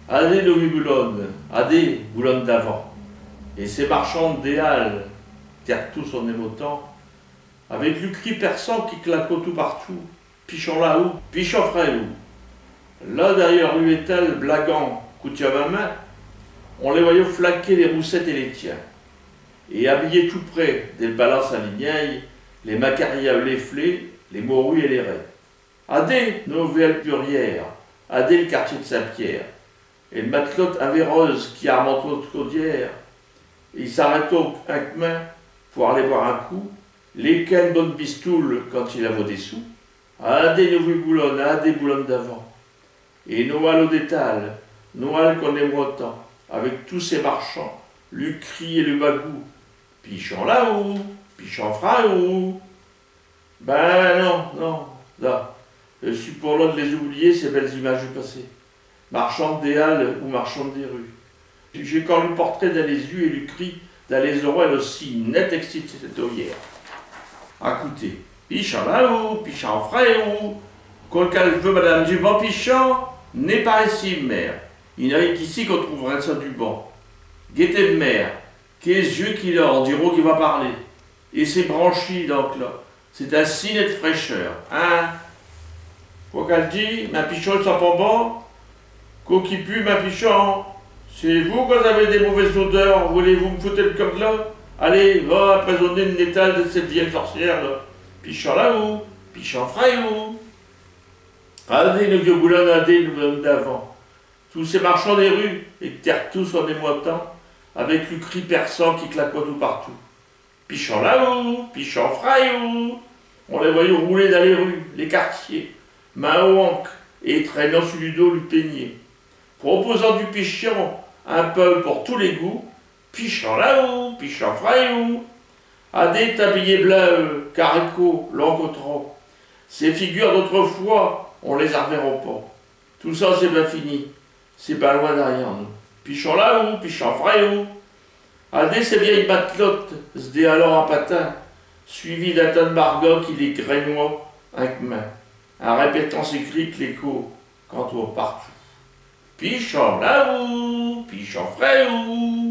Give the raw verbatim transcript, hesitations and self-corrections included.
Adé, nos vieux boulonnes, adé, boulonnes d'avant. Et ches marchands d'halles, tertous en émottant, avec lu cri perçant qui claquot tout partout, pichant là-haut, pichant frais haut. Là, derrière lu étal, blaguant, coutier à main, on les voyot flaquer les roussettes et les tiens. Et habillés tout près des balances à lignailles, les macaries à les flets, les morues et les raies. Adé, nos vielles purières, adé, le quartier de Saint-Pierre, et le matelote avéreuse qui armentot l'autre caudière, i s'arrêtot un qu'main pour aller boire un coup, léquer une bonne bistoule quand il avot des sous. Adé, nos vieux boulonnes, adé, boulonnes d'avant. Et nos halles d'étal, nos halles qu'on aimot tant, avec tous ches marchands, lu cri et lu bagout, pichant là-haut, pichant frais haut. Ben non, non, là. Je sus pas là de les oublier, ches belles images du passé. Marchandes des halles ou marchandes des rues. J'ai cor lu portrait dins les yux et lu cri dins les oreilles aussi net que si ch'étot hier. Acoutez, pichant là-haut, pichant frais haut. Quo qu'al veut, Madame Duban, pichant, n'est par ichi, mère. I n'a qu'ichi qu'on trouverait cha du bon. Guettez, mère, qués yux qu'il a, on dirot qu'i va parler. Et ches branchies, donc, là, ch'est un signe ed fraîcheur, hein ? Quo qu'al dit, min pichant, i sint pas bon ? Quo qui pue, min pichant ? Ch'est vous qu'avez des mauvaises odeurs, voulez-vous m'foutre l'camp là ? Allez, va empoisonner un étal de chés vielles sorcières, là. Pichant là-haut, pichant frais haut. Adé, nos vieux boulonnes, adé, nos boulonnes d'avant. Tous ches marchands des rues, et tertous en émottant, avec lu cri perçant qui claquot tout partout. Pichant là-haut, pichant frais haut. On les voyot rouler dins les rues, les quartiers, mains aux hanques, et traînant su lu dos lu panier. Proposant du pichant, un peu pour tous les goûts, pichant là-haut, pichant frais haut. Adé, tabliers bleus, caricots, longs cotrons, ches figures d'autrefois, on les arverrot pas. Tout cha, ch'est ben fini. Ch'est ben loin derrière nous. Pichant là-haut, pichant frais haut. Adé, ches vielles matelotes, ch'est des halles à patins, suivies d'un tas d'margots qui les grègnot un qu'main, in répétant ches cris que l'écho, quand on part. Pichant là-haut, pichant frais haut.